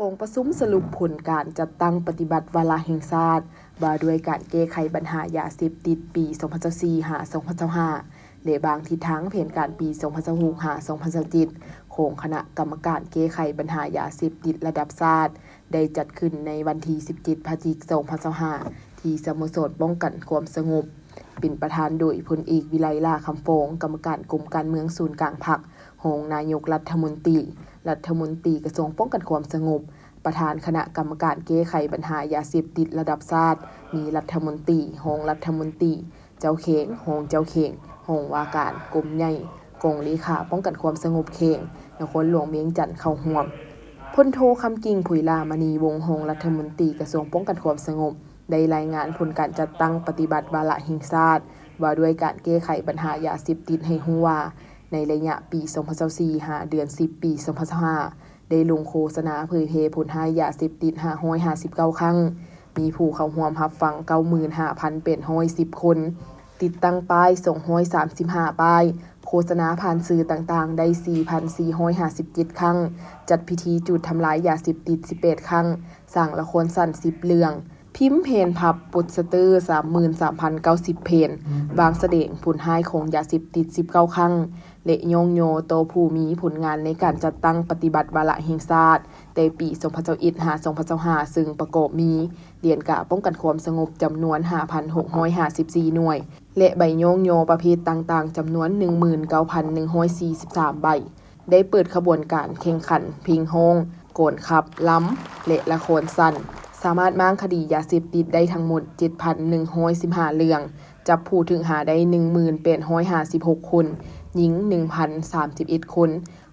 ກອງປະຊຸມສະຫຼຸບຜົນການຈັດຕັ້ງປະຕິບັດວາລະແຫ່ງຊາດ ວ່າດ້ວຍການແກ້ໄຂບັນຫາຢາເສບຕິດປີສອງພັນຊາວສີ່ຫາສອງພັນຊາວຫ້າ ແລະ ວາງທິດທາງແຜນການປີສອງພັນຊາວຫົກຫາສອງພັນຊາວເຈັດ ຂອງຄະນະກຳມະການແກ້ໄຂບັນຫາຢາເສບຕິດລະດັບຊາດ ໄດ້ຈັດຂຶ້ນໃນວັນທີສິບເຈັດ ພະຈິກ ສອງພັນຊາວຫ້າ ທີ່ສະໂມສອນປ້ອງກັນຄວາມສະຫງົບ ເປັນປະທານໂດຍ ພົນເອກ ວິໄລ ຫຼ້າຄຳຟອງ ກຳມະການກົມການເມືອງສູນກາງພັກ, ຮອງນາຍົກລັດຖະມົນຕີ, ລັດຖະມົນຕີກະຊວງປ້ອງກັນຄວາມສະຫງົບ, ປະທານຄະນະກຳມະການແກ້ໄຂບັນຫາຢາເສບຕິດລະດັບຊາດ, ມີລັດຖະມົນຕີ, ຮອງລັດຖະມົນຕີ, ເຈົ້າແຂວງ, ຮອງເຈົ້າແຂວງ, ຮອງວ່າການ, ກົມໃຫຍ່, ກອງເລຂາປ້ອງກັນຄວາມສະຫງົບແຂວງນະຄອນຫຼວງວຽງຈັນເຂົ້າຮ່ວມ. ພົນໂທ ຄຳກິ່ງ ຜຸຍຫຼ້າມະນີວົງ ຮອງລັດຖະມົນຕີກະຊວງປ້ອງກັນຄວາມສະຫງົບ ໄດ້ລາຍງານຜົນການຈັດຕັ້ງປະຕິບັດວາລະແຫ່ງຊາດ ວ່າດ້ວຍການແກ້ໄຂບັນຫາຢາເສບຕິດໃຫ້ຮູ້ວ່າ, ໃນໄລຍະປີສອງພັນຊາວສີ່ຫາເດືອນສິບ ປີສອງພັນຊາວຫ້າ ໄດ້ລົງໂຄສະນາເຜີຍແຜ່ຜົນຮ້າຍຢາເສບຕິດຫ້າຮ້ອຍຫ້າສິບເກົ້າຄັ້ງ, ມີຜູ້ເຂົ້າຮ່ວມຮັບຟັງເກົ້າໝື່ນຫ້າພັນແປດຮ້ອຍສິບຄົນ, ຕິດຕັ້ງປ້າຍສອງຮ້ອຍສາມສິບຫ້າປ້າຍ, ໂຄສະນາຜ່ານສື່ຕ່າງໆໄດ້ສີ່ພັນສີ່ຮ້ອຍຫ້າສິບເຈັດຄັ້ງ, ຈັດພິທີຈູດທຳລາຍຢາເສບຕິດສິບແປດຄັ້ງ, ສ້າງລະຄອນສັ້ນສິບເລື່ອງ, ພິມແຜ່ນພັບ, ໂປສເຕີສາມໝື່ນສາມພັນເກົ້າສິບແຜ່ນ, ວາງສະແດງຜົນຮ້າຍຂອງຢາເສບຕິດສິບເກົ້າຄັ້ງ ແລະ ຍ້ອງຍໍຕໍ່ຜູ້ມີຜົນງານໃນການຈັດຕັ້ງປະຕິບັດວາລະແຫ່ງຊາດ ແຕ່ປີສອງພັນຊາວເອັດຫາສອງພັນຊາວຫ້າ ເຊິ່ງປະກອບມີ ຫຼຽນກາປ້ອງກັນຄວາມສະຫງົບຈຳນວນຫ້າພັນຫົກຮ້ອຍຫ້າສິບສີ່ໜ່ວຍ ແລະ ໃບຍ້ອງຍໍປະເພດຕ່າງໆຈຳນວນໜຶ່ງໝື່ນເກົ້າພັນໜຶ່ງຮ້ອຍສີ່ສິບສາມໃບ. ໄດ້ເປີດຂະບວນການແຂ່ງຂັນເພງຮ້ອງ, ກອນຂັບ, ລຳ ແລະ ລະຄອນສັ້ນ, ສາມາດມ້າງຄະດີຢາເສບຕິດໄດ້ທັງໝົດເຈັດພັນໜຶ່ງຮ້ອຍສິບຫ້າເລື່ອງ, ຈັບຜູ້ຖືກຫາໄດ້ໜຶ່ງໝື່ນແປດຮ້ອຍຫ້າສິບຫົກຄົນ, ຍິງໜຶ່ງພັນສາມສິບເອັດຄົນ,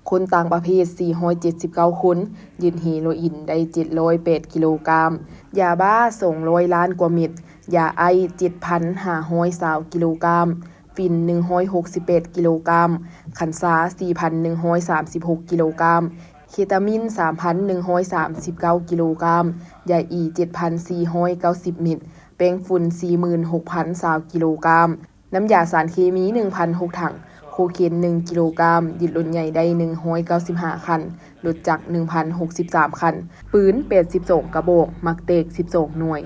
ຄົນຕ່າງປະເພດສີ່ຮ້ອຍເຈັດສິບເກົ້າຄົນ, ຍຶດເຮໂຣອິນໄດ້ເຈັດຮ້ອຍແປດກິໂລກຣາມ, ຢາບ້າສອງຮ້ອຍລ້ານກວ່າເມັດ, ຢາໄອສ໌ເຈັດພັນຫ້າຮ້ອຍຊາວກິໂລກຣາມ, ຝິ່ນໜຶ່ງຮ້ອຍຫົກສິບແປດກິໂລກຣາມ, ຄັນຊາສີ່ພັນໜຶ່ງຮ້ອຍສາມສິບຫົກກິໂລກຣາມ, ເຄຕາມິນສາມພັນໜຶ່ງຮ້ອຍສາມສິບເກົ້າກິໂລກຣາມ, ຢາອີເຈັດພັນສີ່ຮ້ອຍເກົ້າສິບເມັດ, ແປ້ງຝຸ່ນສີ່ໝື່ນຫົກພັນຊາວກິໂລກຣາມ, ນ້ຳຢາສານເຄມີໜຶ່ງພັນຫົກຖັງ, ໂຄເຄນໜຶ່ງກິໂລກຣາມ, ຍຶດລົດໃຫຍ່ໄດ້ໜຶ່ງຮ້ອຍເກົ້າສິບຫ້າຄັນ, ລົດຈັກໜຶ່ງພັນຫົກສິບສາມຄັນ, ປືນແປດສິບສອງກະບອກ, ໝາກແຕກສິບສອງໜ່ວຍ.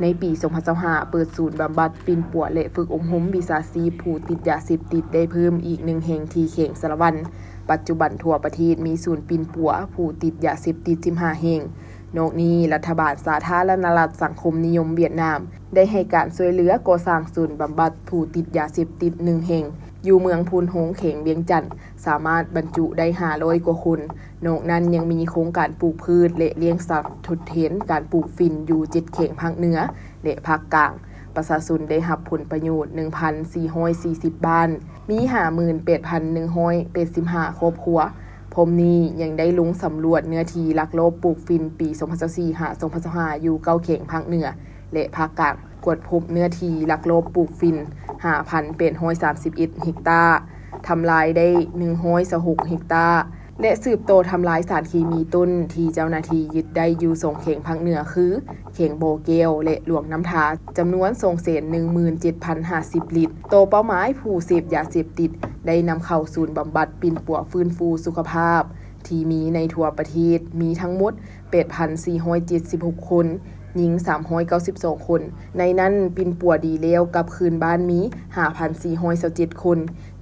ໃນປີສອງພັນຊາວຫ້າ ເປີດສູນບຳບັດ, ປິ່ນປົວ ແລະ ຝຶກອົບຮົມວິຊາຊີບຜູ້ຕິດຢາເສບຕິດໄດ້ເພີ່ມອີກໜຶ່ງແຫ່ງທີ່ແຂວງສາລະວັນ. ປັດຈຸບັນທົ່ວປະເທດມີສູນປິ່ນປົວຜູ້ຕິດຢາເສບຕິດສິບຫ້າແຫ່ງ. ນອກນີ້, ລັດຖະບານສາທາລະນະລັດສັງຄົມນິຍົມຫວຽດນາມ ໄດ້ໃຫ້ການຊ່ວຍເຫຼືອກໍ່ສ້າງສູນບຳບັດຜູ້ຕິດຢາເສບຕິດໜຶ່ງແຫ່ງ ຢູ່ເມືອງໂພນໂຮງ ແຂວງວຽງຈັນ, ສາມາດບັນຈຸໄດ້ຫ້າຮ້ອຍກວ່າຄົນ. ນອກນັ້ນຍັງມີໂຄງການປູກພືດ ແລະ ລ້ຽງສັດທົດແທນການປູກຝິ່ນຢູ່ເຈັດແຂວງພາກເໜືອ ແລະ ພາກກາງ. ປະຊາຊົນໄດ້ຮັບຜົນປະໂຫຍດໜຶ່ງພັນສີ່ຮ້ອຍສີ່ສິບບ້ານ, ມີຫ້າໝື່ນແປດພັນໜຶ່ງຮ້ອຍແປດສິບຫ້າຄອບຄົວ. ພ້ອມນີ້ຍັງໄດ້ລົງສຳຫຼວດເນື້ອທີ່ລັກລອບປູກຝິ່ນປີສອງພັນຊາວສີ່ຫາສອງພັນຊາວຫ້າ ຢູ່ເກົ້າແຂວງພາກເໜືອ ແລະ ພາກກາງ, ກວດພົບເນື້ອທີ່ລັກລອບປູກຝິ່ນຫ້າພັນແປດຮ້ອຍສາມສິບເອັດເຮັກຕາ, ທຳລາຍໄດ້ໜຶ່ງຮ້ອຍຊາວຫົກເຮັກຕາ ແລະ ສືບຕໍ່ທຳລາຍສານເຄມີຕົ້ນທີ່ເຈົ້າໜ້າທີ່ຍຶດໄດ້ຢູ່ສອງແຂວງພາກເໜືອຄື ແຂວງບໍ່ແກ້ວ ແລະ ຫຼວງນ້ຳທາ ຈຳນວນສອງແສນໜຶ່ງໝື່ນເຈັດພັນຫ້າສິບລິດ. ຕໍ່ເປົ້າໝາຍຜູ້ເສບຢາເສບຕິດໄດ້ນຳເຂົ້າສູນບຳບັດປິ່ນປົວຟື້ນຟູສຸຂະພາບ ທີ່ມີໃນທົ່ວປະເທດ ມີທັງໝົດແປດພັນສີ່ຮ້ອຍເຈັດສິບຫົກຄົນ, ຍິງສາມຮ້ອຍເກົ້າສິບສອງຄົນ. ໃນນັ້ນປິ່ນປົວດີແລ້ວກັບຄືນບ້ານມີຫ້າພັນສີ່ຮ້ອຍຊາວເຈັດຄົນ,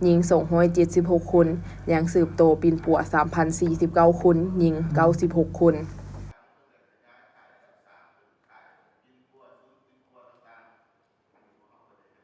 ຍິງສອງຮ້ອຍເຈັດສິບຫົກຄົນ, ຍັງສືບຕໍ່ປິ່ນປົວສາມພັນສີ່ສິບເກົ້າຄົນ, ຍິງເກົ້າສິບຫົກຄົນ.